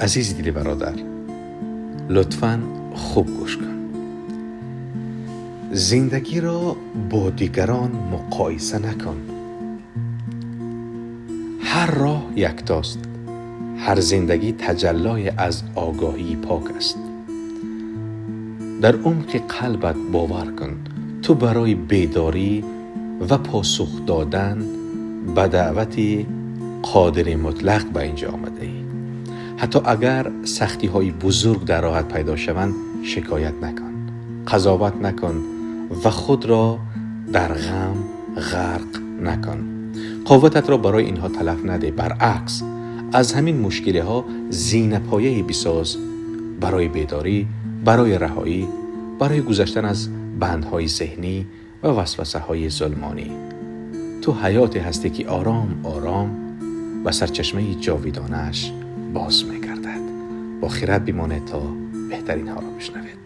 Азизи дили бародар, лутфан хуб гӯш кун. Зиндагиро бо дигарон муқоиса накун. Ҳар роҳ яктост, ҳар зиндагӣ таҷаллое аз огоҳии пок аст. Дар умқи қалбат бовар кун, ту барои бедорӣ ва посух додан ба даъвати Қодири Мутлақ ба инҷо омадаӣ. Ҳатто агар сахтиҳои бузург дар роҳат пайдо шаванд, шикоят накун, қазоват накун ва худро дар ғам ғарқ накун. Қуввататро барои инҳо талаф надеҳ, баръакс, аз ҳамин мушкилиҳо зинапояе бисоз барои бедорӣ, барои раҳоӣ, барои гузаштан аз бандҳои зеҳнӣ ва васвасаҳои зулмонӣ. Ту ҳаёте ҳастӣ, ки ором ором ба сарчашмаи ҷовидонааш боз мегардад. Бо хирад бимонед, то беҳтаринҳоро бишнавед.